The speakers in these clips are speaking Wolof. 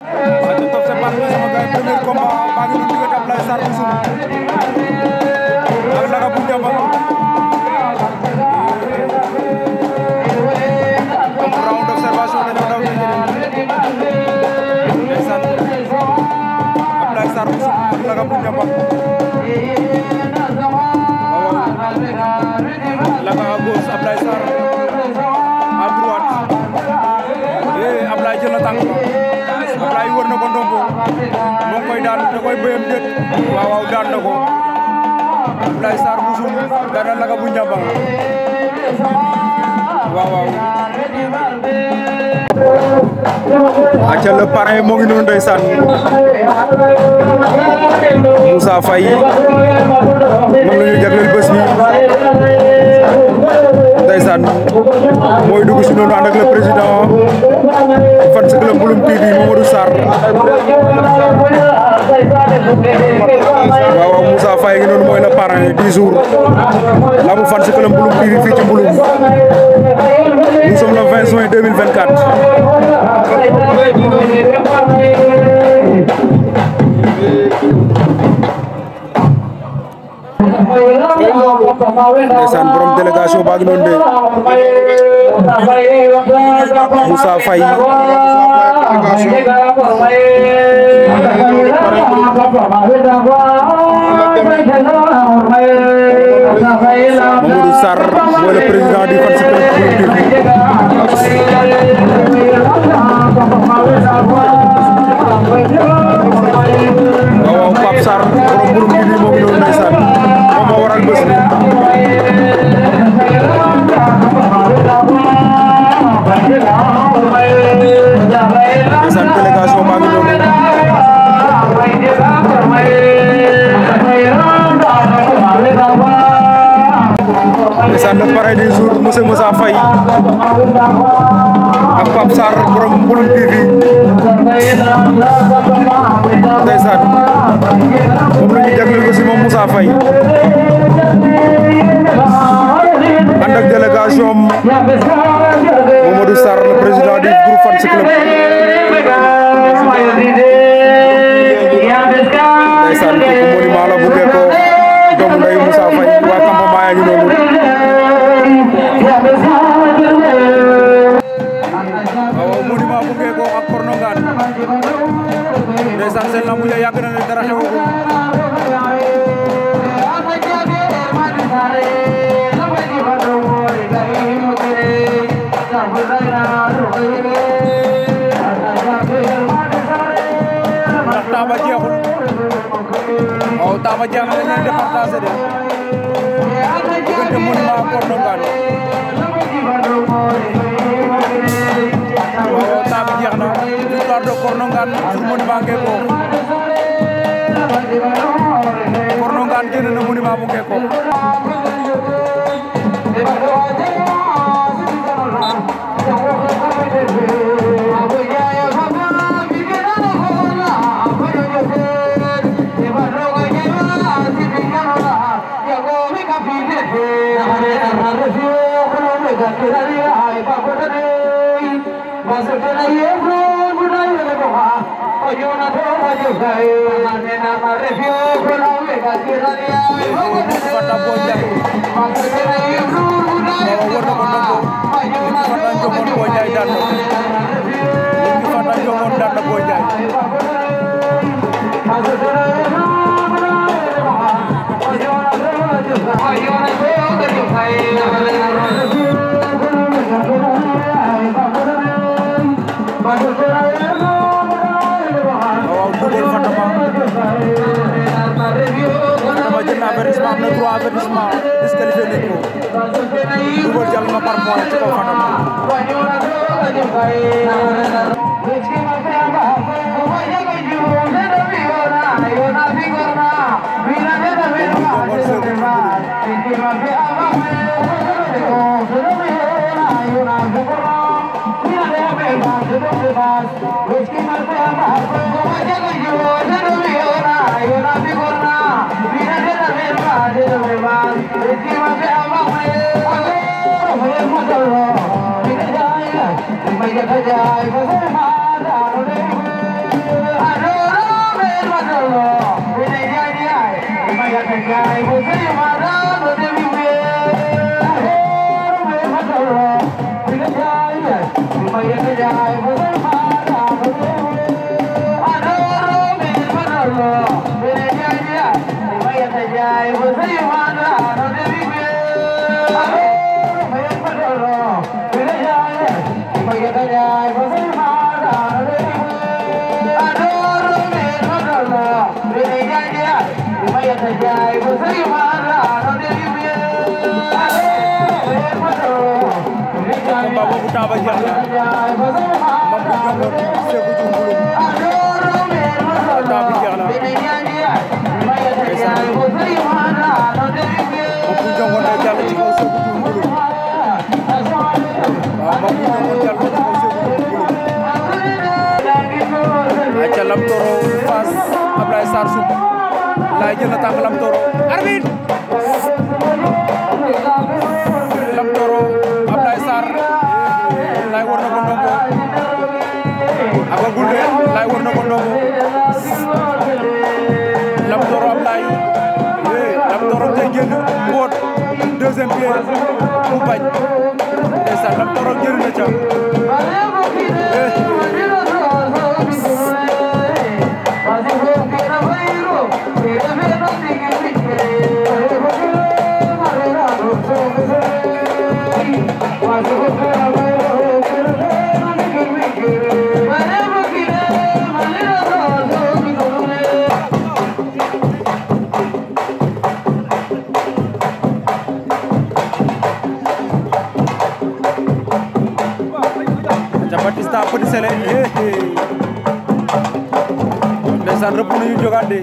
aca top c'est parti sama gars premier combat baa ngi doon diggante Ablaye Sarr bu Sum ak Laga bu Ndiambal donc round d'observation dañoo daw ci ndeysaan Ablaye Sarr bu Sum ak Laga bu Ndiambal Laga à gauche Ablaye Sarr à droite Ablaye jël na tànk Ablaye wër na ko ndombo moo koy daan da koy bëyam déet waaw waaw daan na ko Ablaye Sarr bu Sum daan na Laga bu Ndiambal waaw waaw aca le parrain moo ngi noonu ndeysaan Moussa Faye moom la ñu jagleel bés bi ndeysaan mooy dugg si noonu ànd ak le président fan si club Mbouloum TV Mamadou Sarr waaw waaw Moussa Faye ngi noonu mooy le parrain 10 jours la mu fan si club Mbouloum TV fii ci Mbouloum nous sommes le 20 juin 2024 ndeysaan borom délégation baa ngi noonu de Moussa Faye Mamadou Sarr mooy le président du fan si club waaw Pape Sarr borom Mbouloum TV moo ngi noonu ndeysaan moom moo waral bés bi ndeysaan délégation baa ngi noonu ndeysaan le parrain du jour monsieur Moussa Faye ak Pape Sarr borom Mbouloum TV ndeysaan moom la ñu jagleel ko si moom Moussa Faye ànd ak délégation Mamadou Sarr le président du groupe fan si club ndeysaan kooku monument la bu ko doomu nday Moussa Faye waa campement yaa ngi noonu waaw monument bu ko ak Kornongaan ndeysaan seen lambu ya yàgg na ne dara xewagul ndax taaba jeexul waaw taaba jeex na dañu départager de diggante monument ak Kornongaan waaw taaba jeex na victoire de Kornongaan sur monument Ngeko Kornongaan génn na monument bu Ngeko avertissement am na 3 avertissement disqualifié nañ ko dugal jàll na par point ci kaw Fadama temps ba jeex na Mame Bou Ndiongone Sékou Dioum Mbouloum temps bi jeex na ndeysaan Mame Bou Ndiongone day jàll ci kaw Sékou Dioum Mbouloum waaw Mame Bou Ndiongone jàll ci kaw Sékou Dioum Mbouloum aca Lam Toro face Ablaye Sarr Soum laay jël na tànk Lam Toro arbitre Lam Toro Ablaye Sarr laay war na ko ndombo agagul de laay war na ko ndombo Lam Toro Ablaye Lam Toro tey génn mboot deuxième pied mu bañ ndeysaan Lam Toro génn na ca Batista Petit Sélé ndeysaan rëpp nañu jógaat de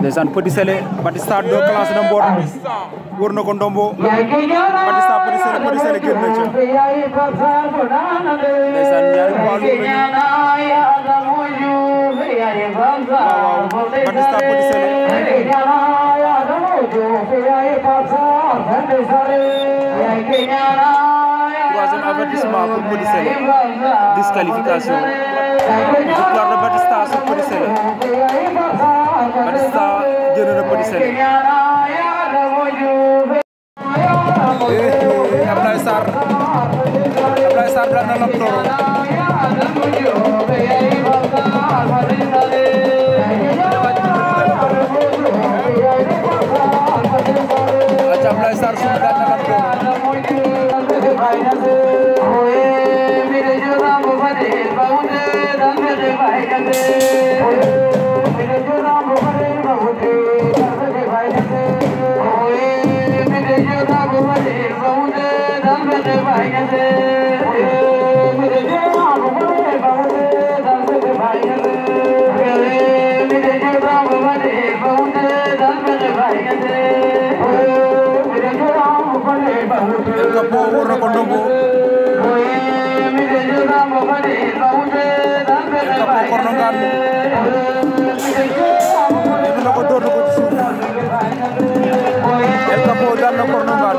ndeysaan Petit Sélé Batista do classe na mboot wër na ko ndombo Batista Petit Sélé génn na ca ndeysaan ñaari poids lourd lañu waaw Batista Petit Sélé troisième avertissement pour Petit Sélé disqualification victoire de Batista sur Petit Sélé Batista jël na Petit Sélé Ablaye Sarr daan na Lam Toro aca Ablaye Sarr Soum daan na Lam Toro El Capo war na ko ndombo El Capo korno ngaan dina na ko door na ko ci suuf El Capo daan na korno ngaan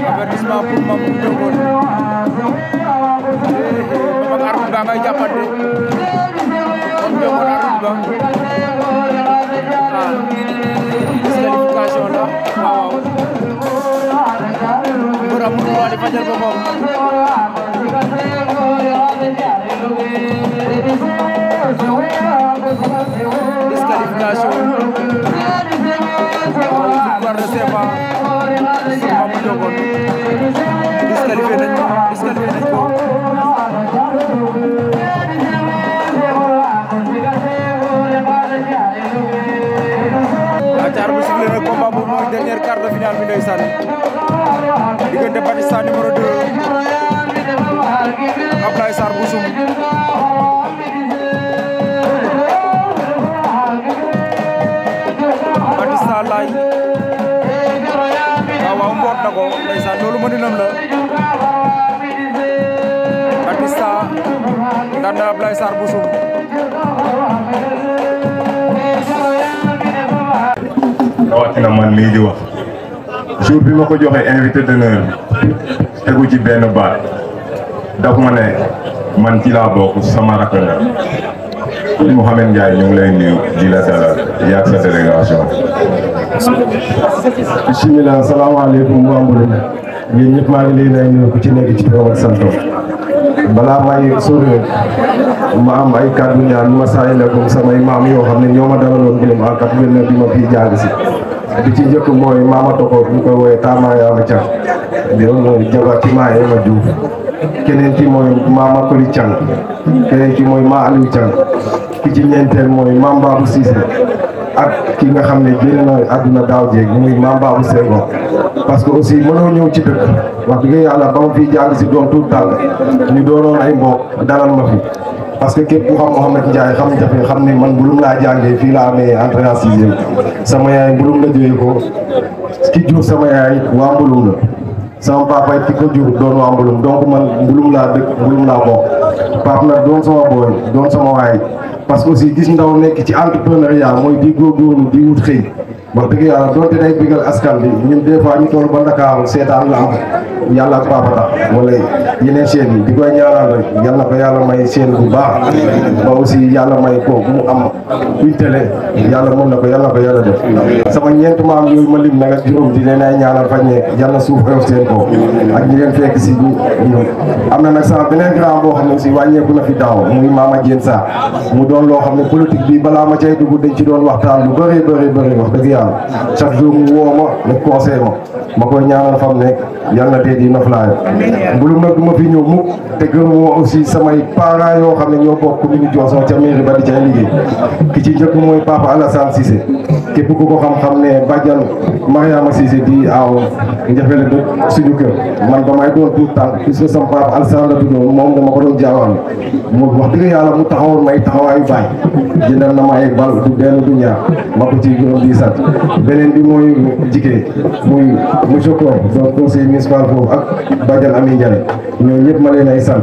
avertissement pour Mame Bou Ndiongone Mame arbitre ba ngay jàppante Mame Ndiongone arbitre ba disqualification la waaw mbër amul droit di fajal boppam disqualification victoire de CFA Mame Bou Ndiongone disqualifié nañ dernier quart de finale bi ndeysaan diggante Batista numéro 2 Ablaye Sarr bu Soum Batista laay waaw mboot na ko ndeysaan loolu mëninam la Batista daan na Ablaye Sarr bu Soum rawatina man lii di wax jour bi ma ko joxe invité d'honneur bi tegu ci benn baat daf ma ne man ci laa bokk sama rakk la Mouhamed Ndiaye ñu ngi lay nuyu di la dalal yaag sa délégation. bismillah salaamaaleykum waa Mbouloum yéen ñëpp maa ngi leen di nuyu ku ci nekk ci turam ak santam balaa may sori ma am ay kàddu ñaan ma saa yëlekum samay maam yoo xam ne ñoo ma dalaloon Mbouloum en 89 bi ma fii jàng si bi ci njëkk mooy maama Toko ñu koy woowee Tama Yaama Thiam di jabar ci maa ma Diouf keneen ki mooy maama Koli Thiam keneen ki mooy maa Aliou Thiam ki ci ñeenteel mooy maam Babou Cissé ak ki nga xam ne génn na àdduna daaw jéeg muy maam Babou Senghor parce que aussi mënoo ñëw ci dëkk wax dëgg yàlla ba ma fiy jàng si doon tout tàll ñu doonoon ay mbokk dalal ma fi parce que képp ku xam Mouhamed Ndiaye xam jafe xam ne man Mbouloum laa jàngee fii laa amee entrée en sixième sama yaay Mbouloum la jógee ko ki jur sama yaay waa Mbouloum la sama papa it ki ko jur doon waa Mbouloum donc man Mbouloum laa dëkk Mbouloum laa bokk pap nag doon sama booy doon sama waay parce que aussi gis ndaw nekk ci entrepreneuriat mooy di góorgóorlu di wut xëy wax dëgg yàlla doonte day bigal askan bi ñun des fois ñu toll ba Ndakaaru seetaan la am yàlla ak papa tax wala yeneen chaîne yi di koy ñaanal rek yal na ko yàlla may chaîne bu baax ba aussi yàlla may ko mu am une télé yàlla mën na ko yàlla def sama ñeent maam yooyu ma lim nag ak juróom di leen ay ñaanal fañ ne yàlla suuf oyof seen ko ak ñi leen fekk si ñu am na nag sama beneen grand boo xam ne aussi wàññeeku na fi daaw muy Mama Diène Sarr mu doon loo xam ne politique bi balaa ma cay dugg dañ ci doon waxtaan lu bëri wax dëgg yàlla chaque jour mu woo ma ne conseil ma koy ñaanal fam nekk yàlla na tey di noflaay Mbouloum nag du ma fi ñëw mukk te gërëmoo aussi samay parents yoo xam ne ñoo bokk commune Diossong ca mairie ba di ca liggéey ki ci njëkk mooy papa Alassane Cissé képp ku ko xam-xam ne bàjjan Mariama Cissé di aaw njafele dëkk suñu kër man ba may doon tuut tànk puisque sama papa Alassane la tuddoon moom dama ko doon jaawal mu wax dëgg yàlla mu taxawoon may taxawaayu baay jëndal na ma ay bal du benn du ñaar ma ko ci gërëm di sant beneen bi mooy jigéen muy monsieur Koor donc conseil municipal foofu ak bàjjan Ami Ndiaye ñooñu ñëpp ma leen ay sant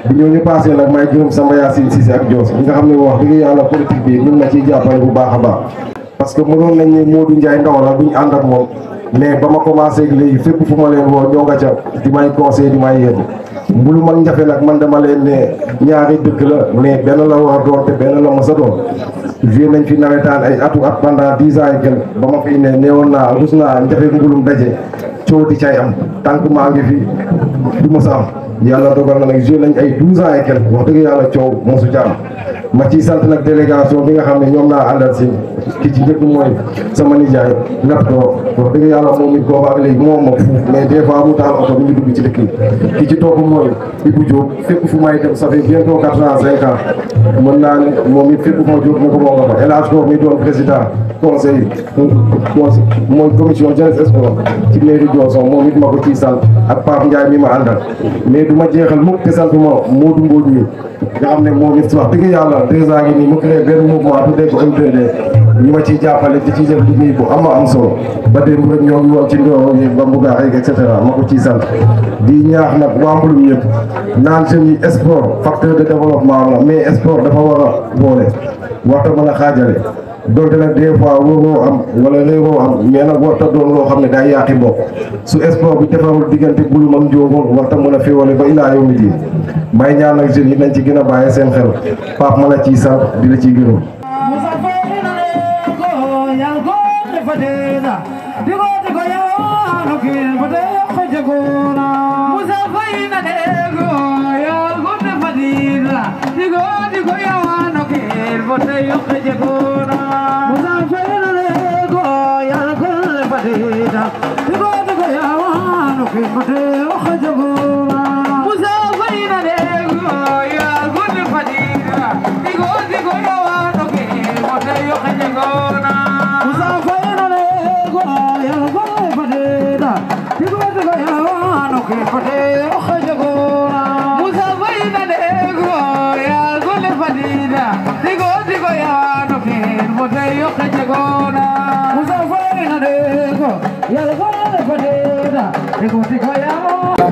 bu ñooñu passé nag may gërëm sama Yacine Cissé ak Dios ñi nga xam ne wax dëgg yàlla politique bi mën na ciy jàppale bu baax a baax parce que mënoon nañ ne Modou Ndiaye ndaw la duñ ànd ak moom mais ba ma commencé léegi fépp fu ma leen woo ñoo nga ca di may conseil di may yéen Mbouloum ak Ndiaffé nag man dama leen ne ñaari dëkk la mais benn la war a doon te benn la mos a doon joué nañ fi nawetaan ay at pendant 10 ans et quelques ba ma fi ne neewoon naa rus naa Ndiaffé Mbouloum daje coow di cay am tànk maa ngi fi du mos a am yàlla dogal na nag joué nañ ay 12 ans et quelques wax dëgg yàlla coow mosu ca am ma ciy sant nag délégation bi nga xam ne ñoom naa àndal si ki ci njëkk mooy sama nijaay Latko wax dëgg yàlla moom it boobu ak léegi moom ma fuuf mais des fois mu taal oto mi ngi dugg ci dëkk yi ki ci topp mooy Ibou Diop fépp fu may dem ça fait bientôt 4 ans 5 ans mën naa ne moom it fépp fu ma jóg mu ko moo nga fa El Hadj Koor mi doon président conseil mooy commission jeunesse sport ci mairie Diossong moom it ma ko ciy sant ak Pape Ndiaye mi ma àndal mais du ma jeexal mukk te sant ma Modou Mbodj mi nga xam ne moom it wax dëgg yàlla 2 ans ngi nii mu créé benn mouvement tuddee ko M2D ñu ma ciy jàppale di ci jël liggéey bu am solo ba démb rek ñoo ngi woon ci ndoo yi ba mbugaa et cetera ma ko ciy sant di ñaax nag waa Mbouloum ñëpp naan jeunes yi sport facteur de développement la mais sport dafa war a boole waxta mën a xaajale donte nag des fois wóoroo am wala réeroo am mais nag warta doon loo xam ne day yaaqi bopp su sport bi defarul diggante Mbouloum ak Ndiogon warta mën a féewale ba ilaa yow mi diin may ñaan nag jeunes yi nañ ci gën a bàyyi seen xel Pape ma la ciy sant di la ciy gërëm Musa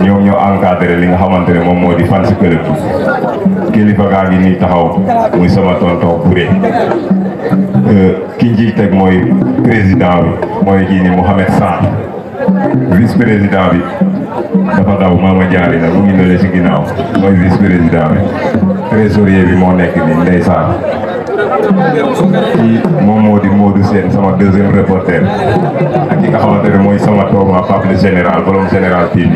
ñoom ñoo encadré li nga xamante ne moom moo di fan si club bi kilifa gaa ngi nii taxaw muy sama tonton Bouré ki njiit teg mooy président bi mooy kii ni Mouhamed Sarr vice président bi dafa daw Mama Diarry la mu ngi nële si ginnaaw mooy vice président bi trésorier bi moo nekk nii Ndeye Sarr kii moom moo di Modou Sène sama deuxième reporter ak ki nga xamante ne mooy sama tooma Pape le général borom général TV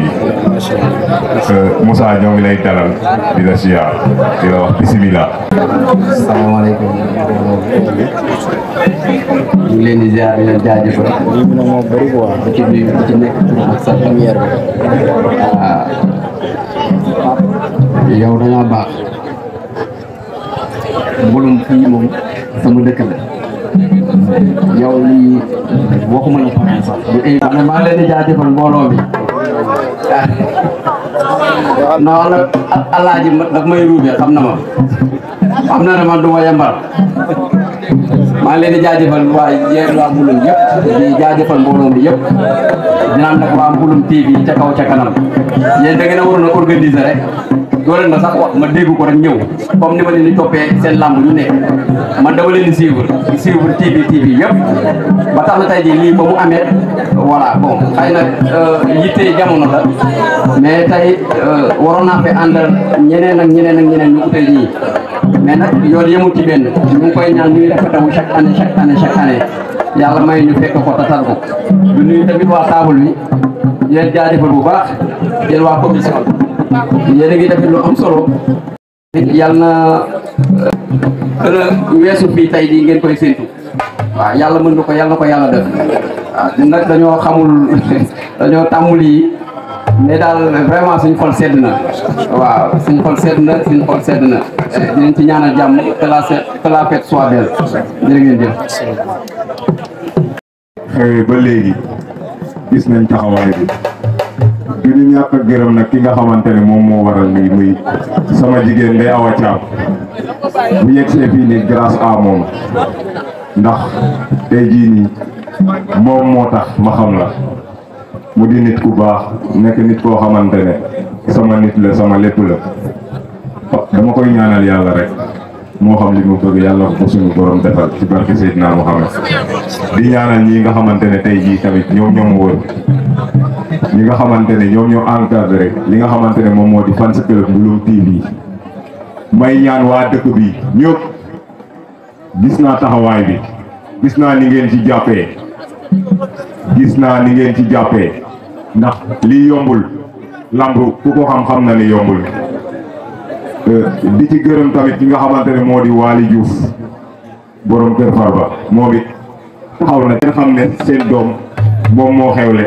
Moussa ñoo ngi lay dalal di la siyaar di la wax bisimilah. salaamaaleykum ñu ngi leen di ziar di leen jaajëfal bu ci nuyu bu ci nekk ak sa première bi yow da ngaa baax Mbulum fii moom sama dëkk la yow lii waxuma la faral sax man maa leen di jaajëfal mbooloo bi non nag alaaji daf may ruube xam na ma xam na ne man du ma yembar maa ngi leen di jaajëfal waa yéen waa Mbulum yëpp di jaajëfal mbooloo bi yëpp dinaan nag waa Mbulum TV ca kaw ca kanam yéen da ngeen a waroon a organiser rek doole na sax wax ma dégg ko rek ñëw comme ni ma leen di toppee seen làmb ñu nekk man dama leen di suivre TV yëpp ba tax na tey jii lii ba mu amee voilà bon xëy na yitte jamono la mais tey waroon naa fi àndal ñeneen ak ñeneen ñu utee ñii mais nag yoon yemul ci benn ñu ngi koy ñaan ñuy rafetawu chaque année yàlla may ñu fekk ko tatal ko du nuyu tamit waa table bi yéen jaajëfal bu baax yéen waa commission yéen a ngi def lu am solo yàlla na gën a weesu fii tey di ngeen koy séntu waaw yàlla mën na ko yàlla def waaw nag dañoo xamul dañoo tàmmul yi mais daal vraiment suñu xol sedd na waaw suñu xol sedd na dinañ ci ñaanal jàmm que la fête soit belle jërë ngeen jëf. xëy ba léegi gis nañ taxawaay bi du ñu ñàkk a gërëm nag ki nga xamante ne moom moo waral lii muy sama jigéen Ndeye Awa Thiam bu yegsee fii nii grâce à moom ndax tey jii nii moom moo tax ma xam la mu di nit ku baax nekk nit koo xamante ne sama nit la sama lépp la dama koy ñaanal yàlla rek moo xam li mu bëgg yàlla ko suñu borom defal ci barke Seydina Muhammad di ñaanal ñi nga xamante ne tey jii tamit ñoom wër ñi nga xamante ne ñoom ñoo encadré li nga xamante ne moom moo di fans club Mbulum TV may ñaan waa dëkk bi ñëpp gis naa taxawaay bi gis naa ni ngeen ci jàppee ndax lii yombul lamb ku ko xam-xam na ni yombul di ci gërëm tamit ki nga xamante ne moo di Waly Diouf borom Kër Farba moom it taxaw na ngeen xam ne seen doom moom moo xewle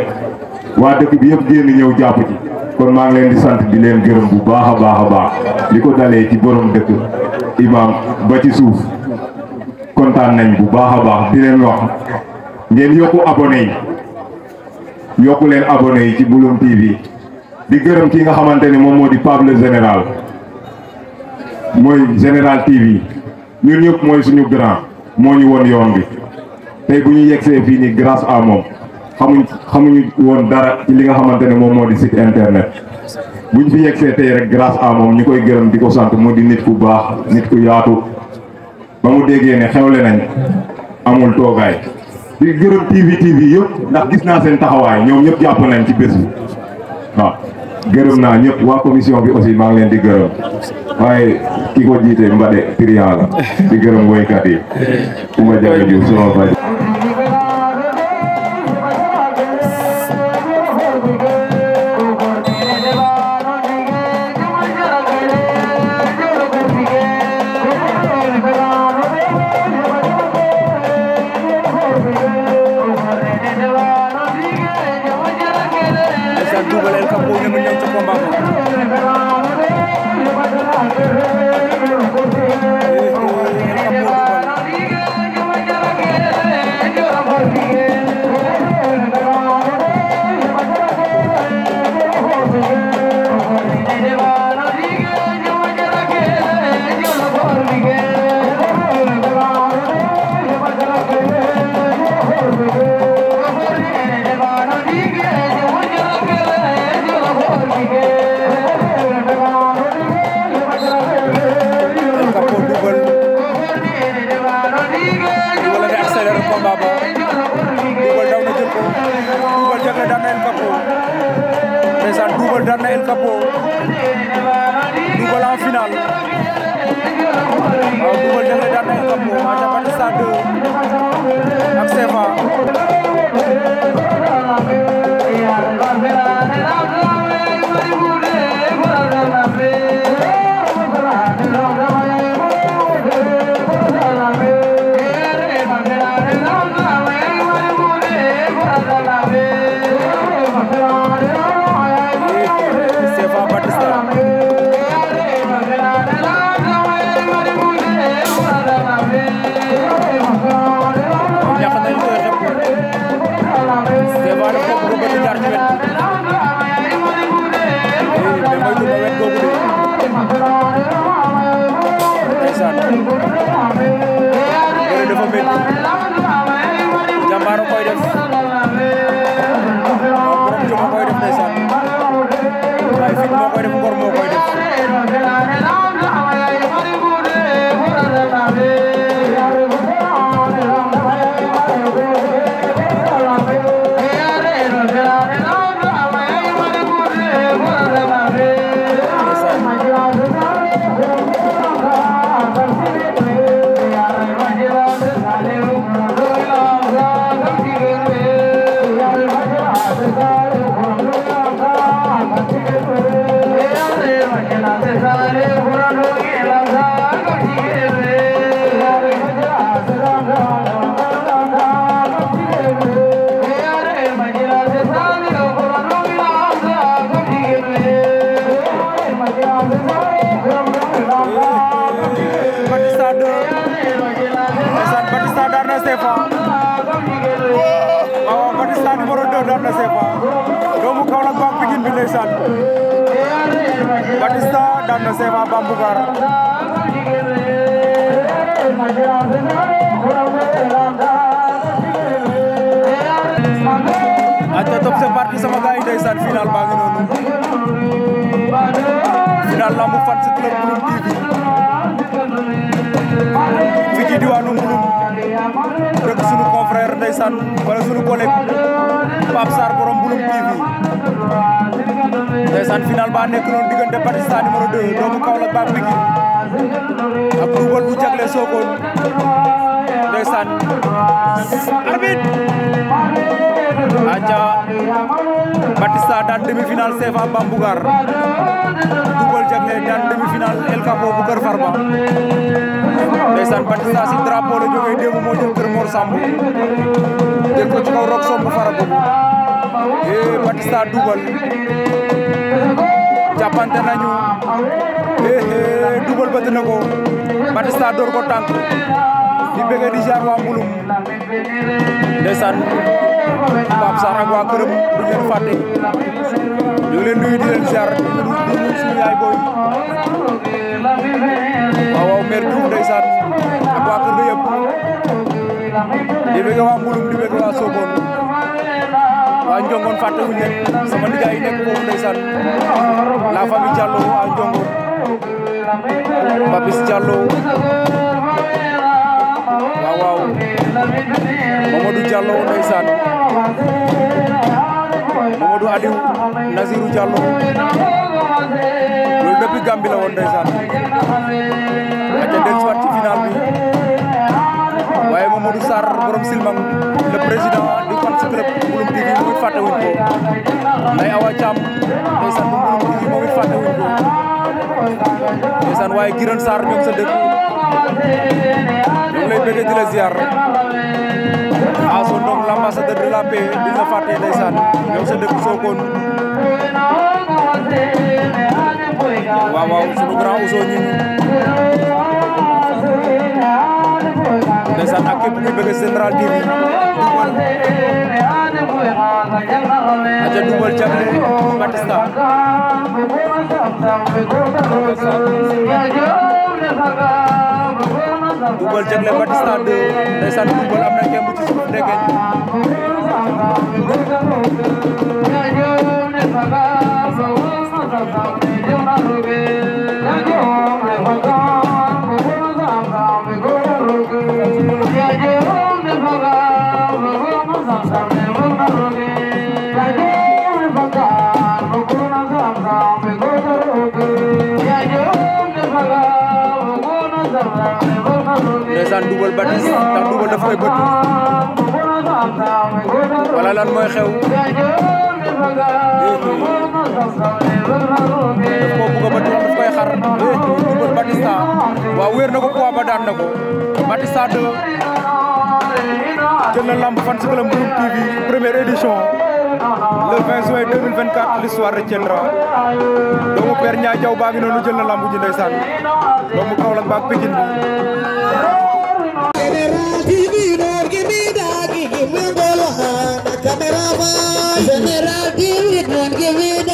waa dëkk bi yëpp génn ñëw jàpp ci kon maa ngi leen di sant di leen gërëm bu baax a baax li ko dalee ci borom dëkk imam ba ci suuf kontaan nañ bu baax a baax di leen wax ngeen yokku leen abonné yi ci Mbulum TV di gërëm ki nga xamante ne moom moo di Pape le général mooy général TV ñun ñëpp mooy suñu grand moo ñu woon yoon bi tey bu ñu yegsee fii nii grâce à moom xamuñu woon dara ci li nga xamante ne moom moo di site internet buñ fi yegsee tey rek grâce à moom ñu koy gërëm di ko sant moo di nit ku baax nit ku yaatu ba mu déggee ne xewle nañ amul toogaay di gërëm TV yëpp ndax gis naa seen taxawaay ñoom ñëpp jàpp nañ ci bés bi waaw gërëm naa ñëpp waa commission bi aussi maa ngi leen di gërëm waaye ki ko jiite Mbade Trian la di gërëm woykat yi ku ma jafe jiw suma faj Capo Double en finale waaw Double Jagle daan na El Capo aca Batista 2 ak CFA Jambaaro koy def borom jom koy def ndeysaan waaye fit moo koy def ngor moo koy def Batista daan na CFA waaw Batista numéro 2 daan na CFA doomu Kaolack ba Pikine bi ndeysaan Batista daan na CFA Bambougar aca top c'est parti sama gars yi ndeysaan final baa ngi noonu final lambu fan si club Mbouloum TV fi ci diwaanu Mbouloum rek sunu confrère ndeysaan wala sunu collègue Pape Sarr borom Mbouloum TV ndeysaan final ba nekk noonu diggante Batista numéro 2 doomu Kaolack ba Pikine ak Double bu Jagle Sokone ndeysaan arbitre aja Batista daan demi-finale CFA Bambougar Double Jagle daan demi-finale El Capo bu Kër Farba ndeysaan Batista si drapeau la jógee démb moo jël Kër Mor Samb jël ko ci kaw Rock Somb Farago Batista Double jàppante nañu Double bëtt na ko Batista door ko tànk di bëgg di jaar waa Mbouloum ndeysaan Pape Sarr ak waa këram duñ leen fàtte ñu ngi leen nuyu di leen jaar di nuyu suñu yaay booy waaw mère Diouf ndeysaan ak waa kër ga yëpp di bëgg waa Mbouloum di bëgg waa Sokone waa Njongoon fàtte wuñ leen sama nijaay yi nekk foofu ndeysaan la famille Diallo waa Njongoon Papis Diallo waaw Mamadou Diallo ndeysaan Mamadou Aliou Nazirou Diallo loolu depuis Gambie la woon ndeysaan aca dellusiwaat ci final bi waaye Mamadou Sarr borom Silmang le président du fan club Mbouloum TV moom it fàtte wuñ ko Ndeye Awa Thiam ndeysaan bu Mbouloum TV moom it fàtte wuñ ko ndeysaan waaye Giron Sarr ñoom sa dëkk ñoom lay bëgg di la ziar Aso Ndong l'ambassadeur de la paix di la fàtte ndeysaan ñoom sa dëkk Sokone waaw sunu grand Ousso ñi ndeysaan ak képp kuy bëgg Central TV aca Double Jagle Batista Double Jagle Batista 2 ndeysaan Double am na ngemb ci suuf ndegeñ Double ndeysaan Double Batiste ndax Double daf koy bëtt wala lan mooy xew daf ko bugg a bëtt daf koy xar Double Batista waaw wéer na ko poids ba daan na ko Batista 2 jël na lamb fan si club Mbouloum TV première édition le 20 juin 2024 l'histoire retiendra doomu Père Ñaa Jaw baa ngi noonu jël na lamb ji ndeysaan doomu Kaolack baak Pikine General TV, don't give me